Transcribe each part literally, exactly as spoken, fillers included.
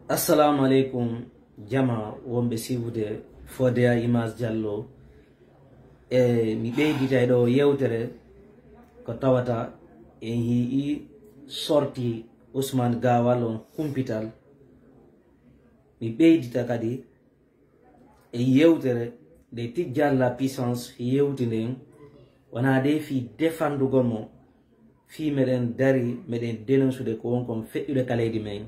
Assalamu aleykum, jama wonɓe siiwude Fodea Image Diallo. E mi ɓeyditay ɗo yewtere ko tawata en hi'i sorti Ousmane Gawal on humpital. Mi ɓeydita kadi e yewtere nde Tijjal la Puissance yewti nden, wona de fii defandugol mo, fii meɗen dari meɗen denonsude ko won kon feƴƴude ka leydi men.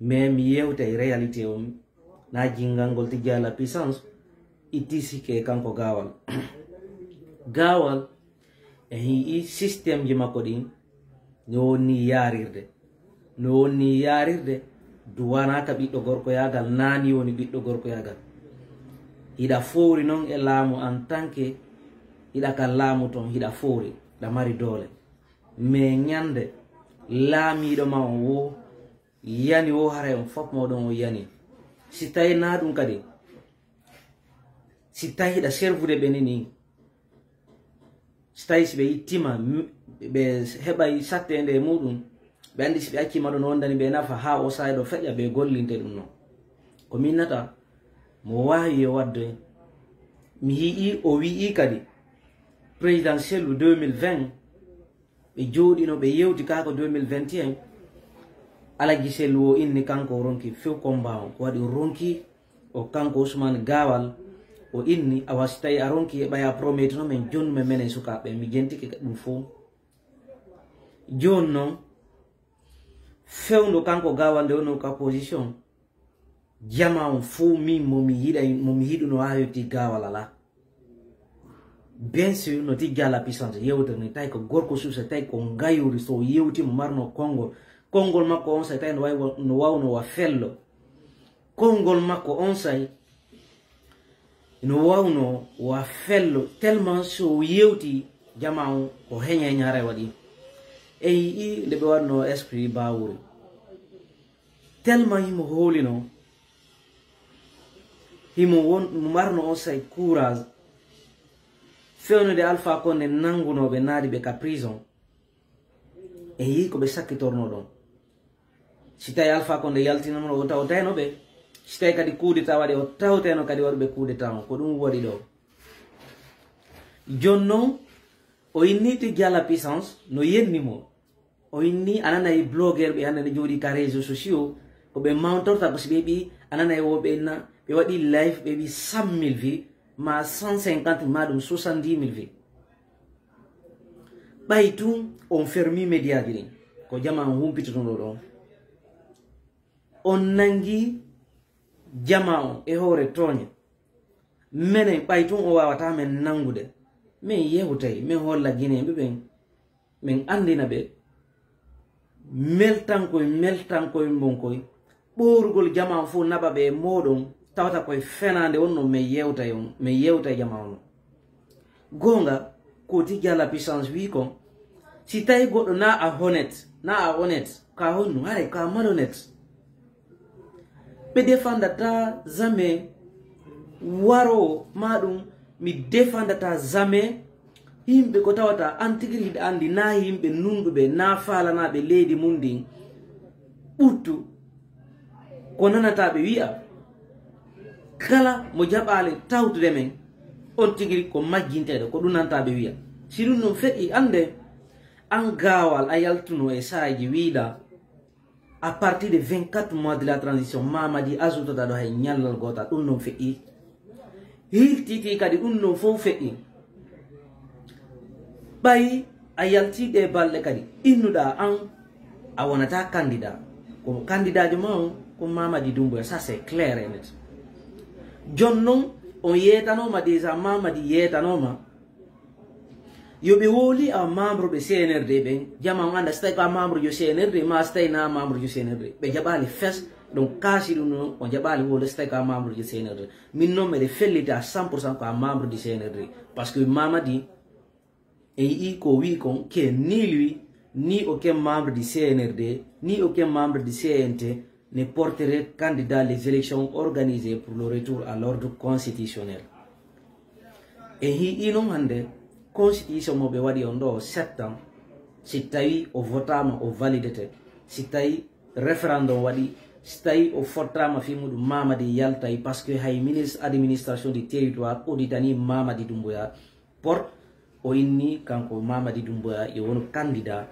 Mais mi yewta e réalité on, na jingal ngol Tijjal la Puissance itti sikke e kanko Gawal. Gawal e hi'i système ji makko ɗin no wonni yarirde, no wonni yarirde duwanaka ɓiɗɗo gorkoyagal, nani woni ɓiɗɗo gorkoyagal. Hiɗa fowri non e laamu en tant que hiɗa ka laamu ton, hiɗa fowri, hiɗa mari doole. Mais ñande laamiiɗo ma on wo yani wo, haray on fof moɗon o yani. Si tawi na ɗum kadi, si tawi hiɗa servude ɓe ni ni, si tawi si ɓe ittima, m-, ɓe heɓay sattende e muɗum, ɓe andi si ɓe accima ɗon, on dani ɓe nafa, ha o saay ɗo feƴƴa, ɓe gollinte ɗum non. Ko minnata, mo waawi yo wadde, mi yi'i, o wi'i kadi, présidentielle deux mille vingt, ɓe jooɗino, ɓe yewti ka ko deux mille vingt et un. Alaji Sellu o inni kanko o ronki few combat on. Ko waɗi o ronki o kanko Ousmane Gawal, o inni, awa si tawi a ronki e ɓaya prometino men jonnu men menen sukaaɓe, mi jentike ɗum fow. Jooni non, fewndo kanko Gawal nde wonno ka position, jama on fow min mo mi yiɗay, mo mi yiɗuno ha yotti Gawal ala. Bien sûr, no Tijjal la Puissance yewtere ni, tawi ko gorko suusa, tawi ko ngayuri, so yewti mo marno konngol. Konngol makko on say tawi no wawi wa-, no wawno wa fello. Konngol makko on say no wawno wa fello, tellement so yewti jama on ko heña heña haray waɗi. E yi'i nde ɓe waɗno esprit bawuri. Tellement himo hoolino, himo won, mo marno on say courage. Fewnude Alpha Condé nangunoɓe naadi ɓe ka prison. E yi'i ko ɓe sakkitorno ɗon. Si tawi Alpha Condé yaltinama o tawtayno ɓe. Si tawi kadi coup d'état waɗi, o tawtayno kadi waɗuɓe coup d'état on. Ko ɗum waɗi ɗo. Jooni non, o inni Tijjal la Puissance, no yenni mo. O inni, a nanay blogueur ɓe hannde ne jooɗi ka réseaux sociaux, ko ɓe mawtorta ko si ɓe ɓi, a nanay wo ɓe na, ɓe waɗi live, ɓe ɓi cent mille vues, ma cent cinquante, ma ɗum soixante-dix mille vues. Ɓay tun on fermi média ji ɗin, ko jama on humpitotono ɗon. On nangi jama on e hoore tooñe. Menen ɓay tun o wawata men nangude. Men yewtay, men holla Guinéen ɓe ɓen. Men andina ɓe. Meltankoy, meltankoy, mbonkoy. Ɓoorugol jama on fow naɓa ɓe e moɗon. Tawata koye fenande on non men yewtay on, men yewtay jama on non. Goonga, ko Tijjal la Puissance wi kon, si tawi goɗɗo na a honnête, na a honnête, ka honnu, haray ka malhonnête. Ɓe défendata jamais waro ma ɗum, mi défendata jamais yimɓe ko tawata an tigi hiɗa andi na yimɓe nunɗuɓe, na faalanaɓe leydi mum ndin. Ɓuttu ko nanata ɓe wi'a, kala mo jaɓaali tawtude men, on tigi ko majjinteeɗo, ko ɗum nanata ɓe wi'a. Si ɗum non feƴƴi, annde an gaawal a yaltuno e saaji wiɗa, à partir de vingt-quatre mois de la transition, Mamadi ajoutata ɗo hay ñallal gootal, ɗum non feƴƴi. Hiltiti kadi ɗum non fof feƴƴi. Ɓay a yalti ɗe balɗe kadi, innuɗa an a wonata candidat. Ko candidat jo ma on, ko Mamadi Doumbouya, ça c'est clair et net. Jon non, on yeetanoma déjà, Mamadi yeetanoma. Yo ɓe wowli a membre ɓe C N R D ɓen, jama on anda si tawi ko a membre jo C N R D, ma si tawi na membre jo C N R D. Ɓe jaɓali fes, donc kaasi ɗum non, on jaɓali wowle si tawi ko a membre jo C N R D. Min non meɗe felliti à cent pour cent ko a membre du C N R D. Parce que Mamadi, e yi'i ko wi kon, que ni lui, ni aucun membre du C N R D, ni aucun membre du C N T ne porterait candidat les élections organisées pour le retour à l'ordre constitutionnel. E hi'i non hande, constitution mo ɓe waɗi on ɗo sept ans, si tawi o votama, o validete, si tawi référendum waɗi, Si tawi o fottama fi muɗum, Mamadi yaltay, parce que hay ministre administration du territoire auditani Mamadi Doumbouya, port o inni kanko Mamadi Doumbouya yo wonu candidat.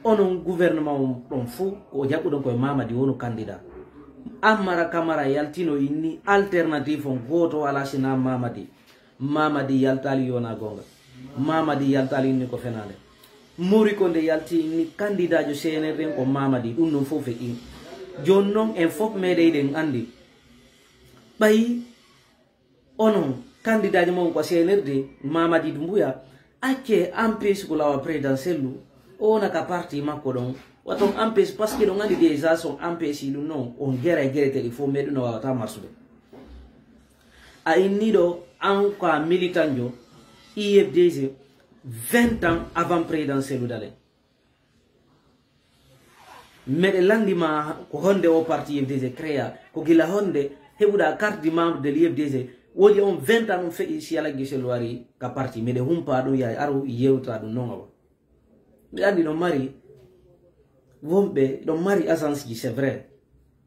Onon gouvernement on ɗon fou ko o jaɓɓuɗon koye Mamadi wonu candidat. Amara Camara yaltino inni alternative on goto ala sina Mamadi. Mamadi yaltali yona gonga. Mamadi yaltali inni ko fenande. Mori ko nde yalti inni candidat jo C N R D ko Mamadi, ɗum non fof feƴƴi. Joni non en fof meɗeyɗen andi. Ɓayi onon candidat ji mon ko C N R D, Mamadi Doumbouya, acce empêche ko lawa présidentiel lu, o wona ka parti makko ɗon. Waton empêche parce que ɗon andi déjà son empêche ɗum non, on gere gere teli fof meɗum no wawata marsude. A inniɗo an ko a militant jo I F D G vingt ans avant présidentiel lu dale. Meɗe lanndi ma ko honde o parti U F D G créa, ko gila honde heɓuɗa carte du membre de l'U F D G, woodi on vingt ans ɗum feƴi si Yalaggi Sellu wari ka parti, meɗe humpa ɗum yahay aru yewta ɗum non awa. Mbiɗa anndi ɗon mari wonɓe, ɗon mari agence ji, c'est vrai.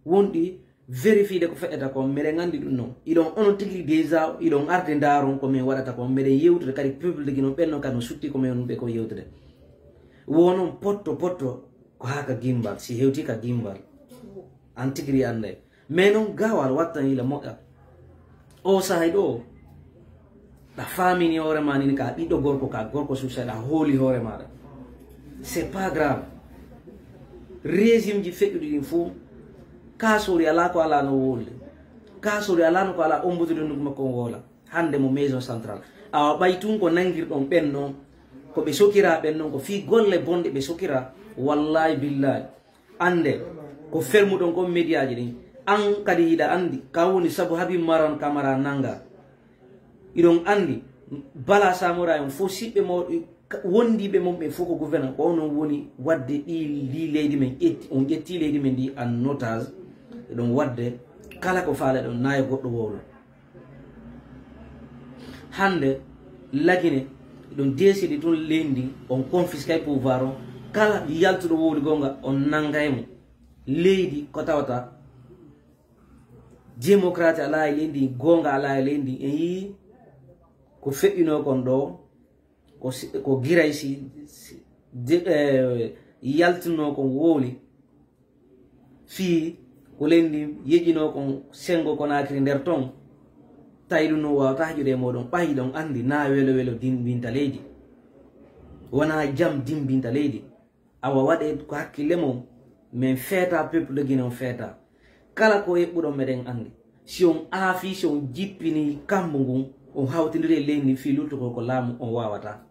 Wonɗi vérifier ko feƴƴata kon, meɗen anndi ɗum non. Iɗon onon tigi déjà, iɗon arde ndaaron ko min waɗata kon, meɗen yewtude kadi public non ɓen non kadi no sutti ko min ɓe ko yewtude. Wonon potto potto ko haa ka gimbal, si hewti ka gimbal. An tigiri annday. Mais non gawal wattan yila moƴƴa. O sahay ɗo, ɗa famini hoore ma nini ka ɓiɗɗo gorko, ka gorko suusa, ɗa hooli hoore maɗa. C'est pas grave. Régime ji feƴƴuɗi ɗin fof, ka sori ala ko ala no wolde. Ka sori ala no ko ala ombude ɗum makko on woola. Hande mo maison centrale. Awa ɓay tun ko nangirɗon ɓen non, ko ɓe sokira ɓen non, ko fii golle bonɗe ɓe sokira. Wallahi billahi. Annde ko fermuɗon kon médiaji ɗin. An kadi hiɗa anndi ka woni sabu Habib Marwan Camara nanga. Iɗon anndi Bala Samora en fof siɓɓe mo, wondiɓe mon ɓe fof ko gouverneur, ko onon woni wadde ɗi, ndi leydi men ƴetti, on ƴetti leydi men ndi en otage. Eɗon wadde kala ko faaleɗon, na e goɗɗo wowlo. Hande Lagine ɗon desidi tun leydi, on confisquay pouvoir on, kala yaltuɗo wowli gonga on nangay mo. Leydi ko tawata démocratie ala e leydi, gonga ala e leydi. En yii ko feƴƴino kon ɗo, ko si-, ko giray si, si, de, eh, yaltinno kon wowli. Fii ko leydi yeƴino kon Sengo Konakiri nder ton, tawi ɗum no wawata haƴude e moɗon, ɓayi ɗon anndi na welo welo dimbinta leydi, wona jam dimbinta leydi. Awa waɗe ko hakkille mon, min feeta, peuple de Guinée on feeta. Kala ko eɓɓuɗon meɗen anndi. Si on aafi, si on jippini kammu ngun, on hawtindiri e leydi ndi fii luttuko ko laamu on wawata.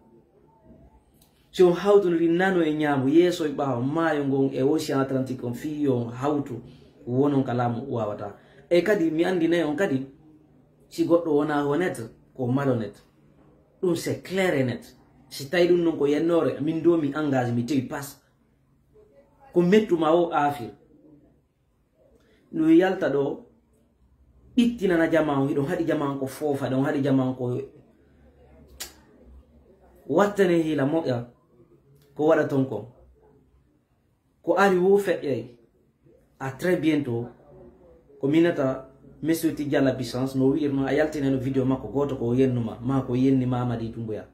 Si on hawtondiri nano e ñaamo, yeeso e ɓaawo, maayo ngon e Océan Atlantique on, fii yo on hawtu, wonon ka laamu wawata. E kadi mi anndinay on kadi, si goɗɗo wona honnête, ko malhonnête. Ɗum c'est clair et net. Si tawi ɗum non ko yennoore, min do mi engage, mi tewi pas. Ko mettu ma o affaire. No yalta ɗo, ɓittinana jamaa on, hiɗon haɗi jamaa on ko foofa, ɗon haɗi jamaa on ko wattane hiila moƴƴa, ko waɗa ton kon. Ko ari wo feƴƴay. À très bientôt. Ko minata Monsieur Tidjala Puissance, no wi'irno a yaltineno vidéo makko gooto ko o yennuma, ma ko yenni Mamadi Doumbouya.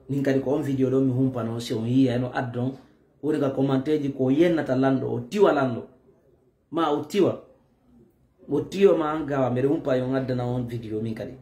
Min kadi ko on vidéo ɗo mi humpano, si on yi'ayno addon, woni ka commentaire ji ko yennata lanɗo, o tiwa lanɗo. Ma o tiwa. O tiwa ma an gawa, mbeɗa humpa yon addana on vidéo min kadi.